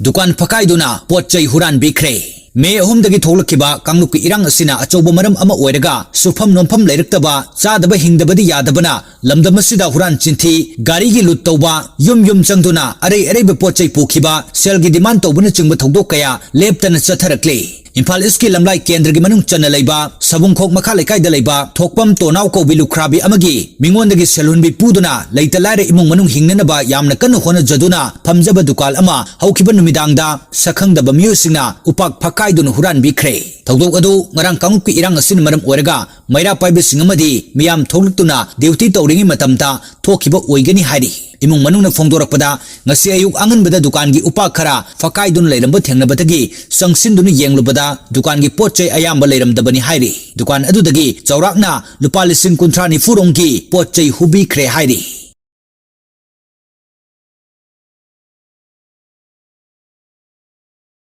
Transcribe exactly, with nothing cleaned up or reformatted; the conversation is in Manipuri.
ꯗꯨꯀꯥꯟ ꯐꯛꯀꯥꯏꯗꯨꯅ ꯄꯣꯠ ꯆꯩ ꯍꯨꯔꯥꯟꯕꯤꯈ꯭ꯔꯦ꯫ ꯃꯦ ꯑꯍꯨꯝꯗꯒꯤ ꯊꯣꯛꯂꯛꯈꯤꯕ ꯀꯥꯡꯂꯨꯞꯀꯤ ꯏꯔꯥꯡ ꯑꯁꯤꯅ ꯑꯆꯧꯕ ꯃꯔꯝ ꯑꯃ ꯑꯣꯏꯔꯒ ꯁꯨꯐꯝ ꯅꯣꯝꯐꯝ ꯂꯩꯔꯛꯇꯕ, ꯆꯥꯗꯕ ꯍꯤꯡꯗꯕꯗꯤ ꯌꯥꯗꯕꯅ ꯂꯝꯗꯝ ꯑꯁꯤꯗ ꯍꯨꯔꯥꯟ ꯆꯤꯟꯊꯤ, ꯒꯥꯔꯤꯒꯤ ꯂꯨꯠ ꯇꯧꯕ, ꯌꯨꯝ ꯌꯨꯝ ꯆꯪꯗꯨꯅ ꯑꯔꯩ ꯑꯔꯩꯕ ꯄꯣꯠ ꯆꯩ ꯄꯨꯈꯤꯕ, ꯁꯦꯜꯒꯤ demand ꯇꯧꯕꯅꯆꯤꯡꯕ ꯊꯧꯗꯣꯛ ꯀꯌꯥ ꯂꯦꯞꯇꯅ ꯆꯠꯊꯔꯛꯂꯤ꯫ ꯏꯝꯐꯥꯜ ꯏꯁꯀꯤ ꯂꯝꯂꯥꯏ ꯀꯦꯟꯗ꯭ꯔꯒꯤ ꯃꯅꯨꯡ ꯆꯟꯅ ꯂꯩꯕ ꯁꯕꯨꯡꯈꯣꯛ ꯃꯈꯥ ꯂꯩꯀꯥꯏꯗ ꯂꯩꯕ ꯊꯣꯛꯄꯝ ꯇꯣꯅꯥꯎ ꯀꯧꯕꯤ ꯂꯨꯈ꯭ꯔꯥꯕꯤ ꯑꯃꯒꯤ ꯃꯤꯉꯣꯟꯗꯒꯤ ꯁꯦꯜ ꯍꯨꯟꯕꯤ ꯄꯨꯗꯨꯅ ꯂꯩꯇ ꯂꯥꯏꯔ ꯏꯃꯨꯡ ꯃꯅꯨꯡ ꯍꯤꯡꯅꯅꯕ ꯌꯥꯝꯅ ꯀꯟꯅ ꯍꯣꯠꯅꯖꯗꯨꯅ ꯐꯝꯖꯕ ꯗꯨꯀꯥꯟ ꯑꯃ ꯍꯧꯈꯤꯕ ꯅꯨꯃꯤꯗꯥꯡꯗ ꯁꯛꯈꯪꯗꯕ ꯃꯤꯑꯣꯏꯁꯤꯡꯅ ꯎꯄꯥꯛ ꯐꯛꯀꯥꯏꯗꯨꯅ ꯍꯨꯔꯥꯟꯕꯤꯈ꯭ꯔꯦ꯫ ꯊꯧꯗꯣꯛ ꯑꯗꯨ ꯉꯔꯥꯡ ꯀꯥꯡꯂꯨꯞꯀꯤ ꯏꯔꯥꯡ ꯑꯁꯤꯅ ꯃꯔꯝ ꯑꯣꯏꯔꯒ ꯃꯩꯔꯥ ꯄꯥꯏꯕꯁꯤꯡ ꯑꯃꯗꯤ ꯃꯤꯌꯥꯝ ꯊꯣꯛꯂꯛꯇꯨꯅ duty ꯇꯧꯔꯤꯉꯩ ꯃꯇꯝꯗ ꯊꯣꯛꯈꯤꯕ ꯑꯣꯏꯒꯅꯤ ꯍꯥꯏꯔꯤ꯫ ꯏꯃꯨꯡ ꯃꯅꯨꯡꯅ ꯐꯣꯡꯗꯣꯔꯛꯄꯗ, ꯉꯁꯤ ꯑꯌꯨꯛ ꯑꯉꯟꯕꯗ ꯗꯨꯀꯥꯟꯒꯤ ꯎꯄꯥꯛ ꯈꯔ ꯐꯛꯀꯥꯏꯗꯨꯅ ꯂꯩꯔꯝꯕ ꯊꯦꯡꯅꯕꯗꯒꯤ ꯆꯪꯁꯤꯟꯗꯨꯅ ꯌꯦꯡꯂꯨꯕꯗ ꯗꯨꯀꯥꯟꯒꯤ ꯄꯣꯠ ꯆꯩ ꯑꯌꯥꯝꯕ ꯂꯩꯔꯝꯗꯕꯅꯤ ꯍꯥꯏꯔꯤ꯫ ꯗꯨꯀꯥꯟ ꯑꯗꯨꯗꯒꯤ ꯆꯥꯎꯔꯥꯛꯅ ꯂꯨꯄꯥ ꯂꯤꯁꯤꯡ ꯀꯨꯟꯊ꯭ꯔꯥ ꯅꯤꯐꯨ ꯔꯣꯝꯒꯤ ꯄꯣꯠ ꯆꯩ ꯍꯨꯕꯤꯈ꯭ꯔꯦ ꯍꯥꯏꯔꯤ꯫